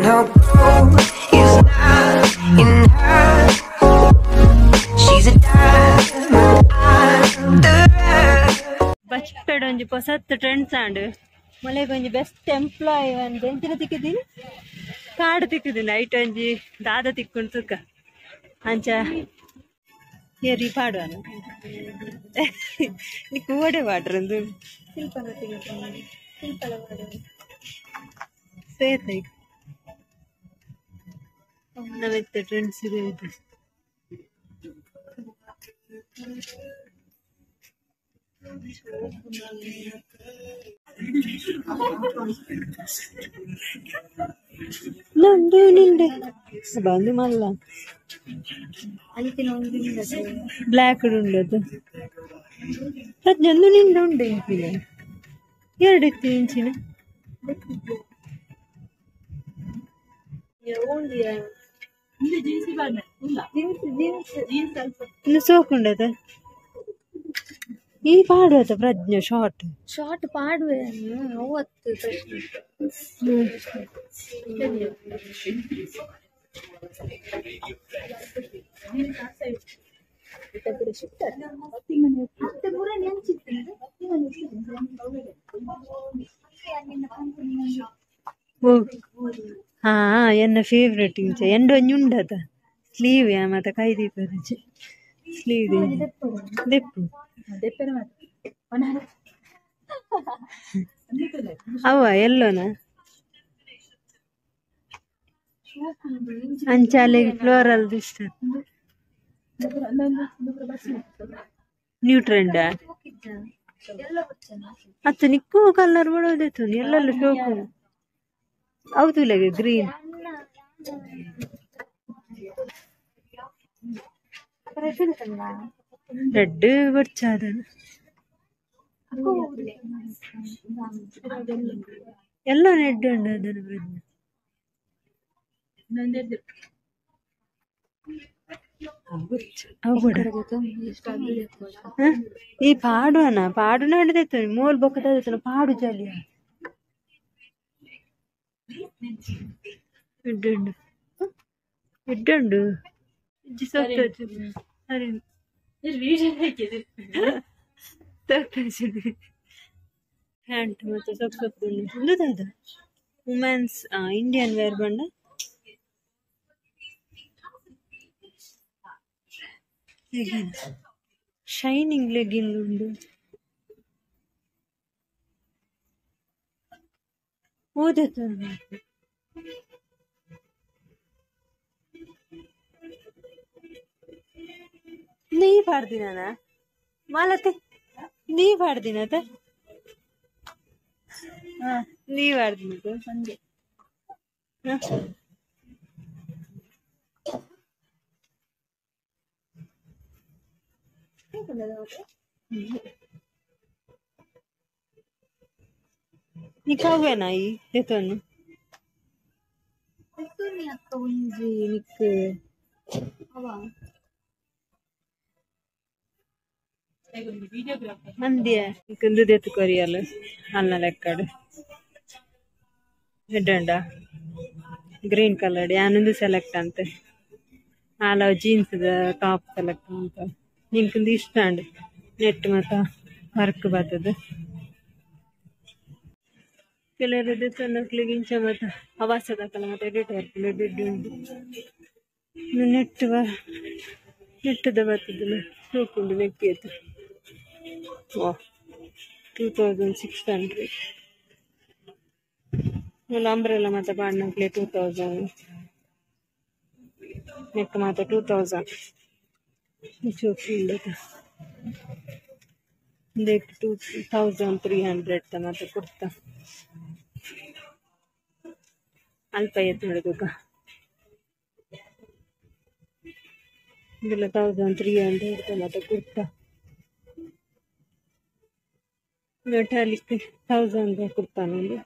Her gold is not in her. She's a diamond, I'm the rest. ಬಚ್ಪೆಡ್ ಒಂಜಿ ಪೊಸತ್ trends ಆಂಡ್ ಮೊಲೆಗ್ ಒಂಜಿ best employee ಒಂದ್ ಎಂಚಿನ ತಿಕ್ಕಿದೀನಿ card ತಿಕ್ಕಿದಿನಿ ಐಟ್ ಒಂಜಿ ದಾದ ತಿಕ್ಕುಂಡು ತುಕ ಅಂಚ ಏರಿ ಪಾಡುವನ ನಿಕ್ಕು ಓಡೆ ಪಾಡ್ರಂದು ಶ್ವೇತ ನಮ್ಮೆತ್ತೆ ಟ್ರೆಂಡ್ಸ್ ಇದೆ ನಂದು ನಿಂಡೆ ಬಂದು ಮಲ್ಲ ಬ್ಲ್ಯಾಕ್ ಉಂಡದು ಪ್ರಜ್ಞಂದು ನಿಂಡೆ ಉಂಡು ಇಂಚಿನ ಎರಡು ಇತ್ತು ಇಂಚಿನ ಇನ್ನು ಸೋಕುಂಡದ ಈ ಪಾಡುವತ ಪ್ರಜ್ಞೆ ಶಾರ್ಟ್ ಶಾರ್ಟ್ ಪಾಡುವೆ ಅವತ್ತು ಪ್ರಶ್ನೆ. ಓ ಹಾ ಎನ್ನ ಫೇವ್ರೆಟ್ ಇಂಚ ಎಂಡ್ ಒಂಜಿ ಉಂಡದ ಸ್ಲೀವ್ ಯಾ ಮತ ಕೈ ದೀಪದ ಸ್ಲೀವ್ ದೆಪ್ಪು ಅವ ಎಲ್ಲೋನ ಅಂಚಾಲೆಗ್ ಫ್ಲೋರಲ್ ಇಷ್ಟ ನ್ಯೂ ಟ್ರೆಂಡ್ ಅತ್ತ ನಿಕ್ಕು ಕಲರ್ ಮಾಡೋದಿತ್ತು ಎಲ್ಲೆಲ್ಲ ಶೋಕು ಹೌದು ಗ್ರೀನ್ ರೆಡ್ ಬಡ್ಚಾದ ಎಲ್ಲ ರೆಡ್ ಉಂಡು ಅದನ್ನು ಪ್ರಜ್ಞೆ ಈ ಪಾಡುವನ ಪಾಡುನ ಹಿಡಿದಿತ್ತು ಮೋಲ್ ಬೊಕ್ಕದ ಪಾಡು ಜಾಲಿಯ ಎಡ್ಡುಂಡು ಎಡ್ಡುಂಡು ಸರಿ ಪ್ಯಾಂಟ್ ಮತ್ತೆ ಸೊಪ್ಪು ಸೊಪ್ಪು ಉಂಡು ವುಮೆನ್ಸ್ ಇಂಡಿಯನ್ ವೇರ್ ಬಂಡ ಲೆಗಿನ್ ಶೈನಿಂಗ್ ಲೆಗಿನ್ ಉಂಡು ಓದತ್ತು ನೀ ಪಾಡ್ದಿನ ಮಾಲತಿ ನೀ ಪಾಡ್ದಿನತ ನೀ ಪಾಡ್ದಿನ ನಿಕ್ಕಾವೇನಾ ಈ ದೇತನ್ನು ಅಕ್ಕ ಒಂಜಿ ನಿಕ್ ಮಂದಿಯ ನಿಕ್ಕೊಂದು ದೇತು ಕೊರಿಯಲ್ ಅನ್ನ ಲೆಕ್ಕಡು ಹೆಡ್ಡಂಡ ಗ್ರೀನ್ ಕಲರ್ ಯಾನೊಂದು ಸೆಲೆಕ್ಟ್ ಅಂತೆ ಆಲ ಜೀನ್ಸ್ ಟಾಪ್ ಸೆಲೆಕ್ಟ್ ಅಂತ ನಿಂಕೊಂದು ಇಷ್ಟ ಅಂಡ್ ನೆಟ್ ಮತ್ತ ವರ್ಕ್ ಬರ್ತದೆ ಕೆಲವರು ದೇತನ್ನಕ್ಲಿಗೆ ಇಂಚ ಮತ್ತ ಅವಾಸದಕ್ಕಲ್ಲ ಮತ್ತೆ ಎಡಿಟ್ ವರ್ಕ್ ಎಡಿಟ್ ಉಂಟು ನೆಟ್ ನೆಟ್ಟದ ಬರ್ತದಲ್ಲ ಸೋಪುಂಡು ನೆಕ್ಕಿತ್ತು ವಾ 2600 ಅಂಬ್ರೆಲ್ಲ ಮತ್ತೆ ಪಾಡ್ನಕ್ಲೆ 2000 ನೆಕ್ ಮಾತ 2000 ಚೋಕಿ ಉಂಡತ 2300 ಮತ್ತೆ ಕುರ್ತಾ ಅಲ್ಪ ಎತ್ತು ನೋಡೋದುಕ ಇದೆಲ್ಲ 1300 ಮತ್ತೆ ಕುರ್ತಾ ಮೆಟಾಲಿಕ್ 1000 ಕುರ್ತಾ ನೋಡಿ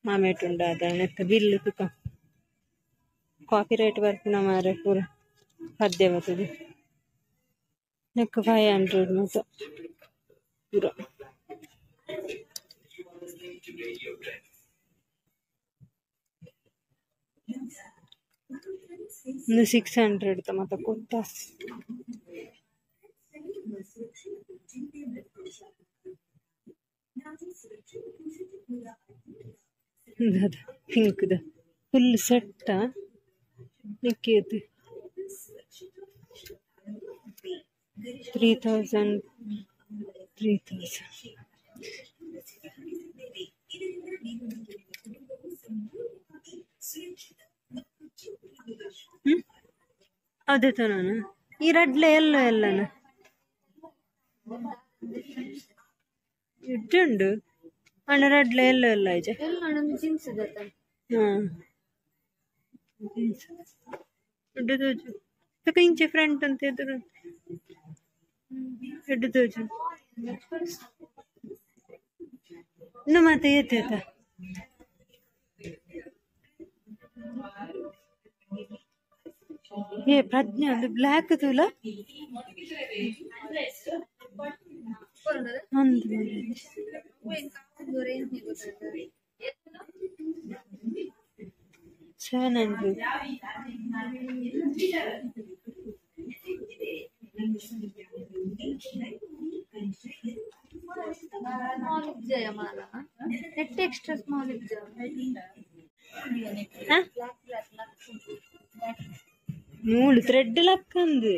ಮಾಮೇಟುಂಡ ಅದ ಬಿಲ್ ತುಕ ಕಾಪಿ ರೈಟ್ ಬರ್ಪುನ ಮಾರೆ ಪೂರ ಪದ್ಯ ಬರ್ತದೆ. ನೆಕ್ 500 ಮಾತ ಪೂರ. ಒಂದು 600 ಮಾತ kurtas. Pink the full set ನಿಕ್ಕೇತು 3000 3000. ಅದೇ ನಾನು ಈ ರಡ್ಲೆ ಎಲ್ಲೋ ಎಲ್ಲನ ಇಟ್ಟುಂಡು ಅಣ್ಣ ರಡ್ಲೆ ಎಲ್ಲೋ ಎಲ್ಲ ಐಜೆ. ಹಾ ಇಂಚೆ ಫ್ರಂಟ್ ಅಂತ ಎದುರು ಎಡ್ಡು ತೋಜು. ಇನ್ನು ಮತ್ತೆ ಏತೇತ ಏ ಪ್ರಜ್ಞೆ ಅದು ಬ್ಲ್ಯಾಕ್ ತೂಲ ಒಂದು 700. Net extra small. ನೂಲು ಥ್ರೆಡ್ ಲಕ್ಕಂದು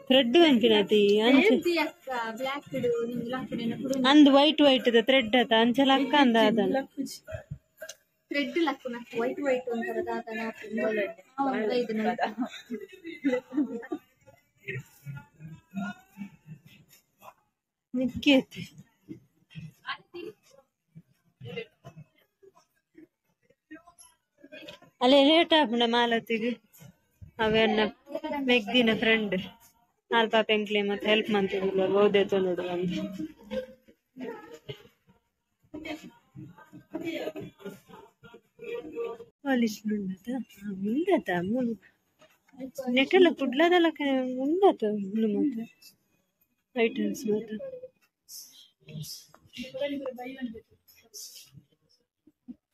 ಥ್ರೆಡ್ ಅಂಚಿನತಿ ಅಂಚೆ ಅಂದ್ ವೈಟ್ ವೈಟ್ ಥ್ರೆಡ್ ಆತ ಅಂಚೆ ಲಕ್ಕಂದ ಅದನ್ನ ಥ್ರೆಡ್ ಲಕ್ಕುನ ವೈಟ್ ವೈಟ್ ಒಂಥರ ದಾದನ ನಿಕ್ಕೇತಿ. ಅಲ್ಲೇ ಲೇಟ್ ಆಪುಂಡ ಮಾಲತಿಗೆ ಅವೆನ್ನ ಮೆಗ್ದಿನ ಫ್ರೆಂಡ್ ಅಲ್ಪ ಪೆಂಕ್ಲೆ ಮತ್ತೆ ಹೆಲ್ಪ್ ಮಂತಿಲ್ಲ ಓದೇತು ನೋಡು ಒಂದು. ಪಾಲಿಶ್ ಉಂಡತ ಉಂಡತ ಮೂಲು ನೆಟ್ಟೆಲ್ಲ ಕುಡ್ಲದಲ್ಲ ಉಂಡತ ಉಂಡು ಮತ್ತೆ ಐಟಮ್ಸ್ ಮತ್ತೆ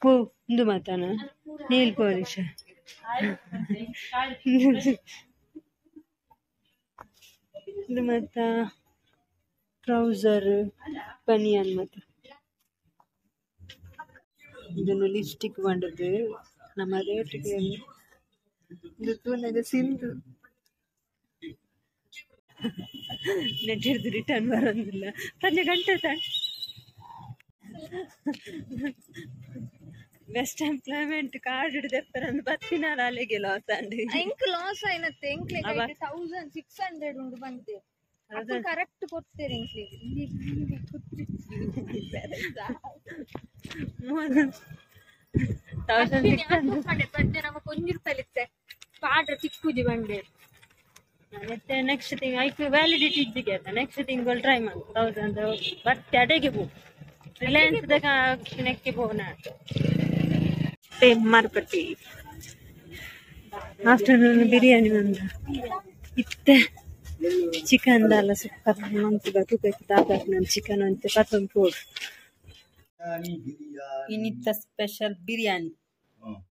ಪೋ ಉಂದು ಮಾತಾನ ನೇಲ್ ಪಾಲಿಶ್ ಇದು ಮತ್ತ ಟ್ರೌಸರ್ ಬನಿಯನ್ ಮತ್ತೆ ಇದನ್ನು ಲಿಪ್ಸ್ಟಿಕ್ ಬಂದದ್ದು ನಮ್ಮ ರೇಟ್ಗೆ ಇದು ತೂನಗ ಸಿಂಧು ನೆಟ್ ಹಿಡಿದು ರಿಟರ್ನ್ ಬರೋದಿಲ್ಲ ಪ್ರಜ್ಞೆ ಗಂಟೆ ತಾನೆ. ಬೆಸ್ಟ್ ಎಂಪ್ಲಾಯ್ಮೆಂಟ್ ಕಾರ್ಡ್ ಹಿಡಿದೆಪ್ಪರಂದು ಬತ್ತಿನಾಲ ಅಲ್ಲಿಗೆ ಲಾಸ್ ಅಂಡ್ ಎಂಕ್ ಲಾಸ್ ಆಯ್ನತ್ತೆ ಎಂಕ್ಲೆ 1600 ಉಂಡು ಬಂತೆ ಕರೆಕ್ಟ್ ಕೊಡ್ತೇನೆ ಎಂಕ್ಲೆಗೆ. 1600 ನಮಕ್ ಒಂಜಿ ರೂಪಾಯಿ ಇತ್ತೆ ಪಾಡ್ರ ತಿಕ್ಕುಜಿ ಬಂಡೆ. ಮತ್ತೆ ನೆಕ್ಸ್ಟ್ ತಿಂಗ್ ಐಕ್ ವ್ಯಾಲಿಡಿಟಿ ಇದ್ದಿಗೆ ಆತ ನೆಕ್ಸ್ಟ್ ತಿಂಗಳು ಟ್ರೈ ಮಾಡು 1000 ಬತ್ತೆ ಅಡೆಗೆ ಪೋ ರಿಲಯನ್ಸ್ ದ ನೆಕ್ಕೆ ಪೋನ ಮಾರುಕಟ್ಟೆ. ಆಫ್ಟರ್ನೂನ್ ಬಿರಿಯಾನಿ ಬಂದ ಇತ್ತೆ ಚಿಕನ್ ದಾಲ ಸೂಪರ್ ಮಂತ್ ಬತುಕೈತೆ ದಾದ ನನ್ನ ಚಿಕನ್ ಅಂತ ಪತ್ತೊಂದು ಪೋಡು. ಇನ್ನಿತ್ತ ಸ್ಪೆಷಲ್ ಬಿರಿಯಾನಿ.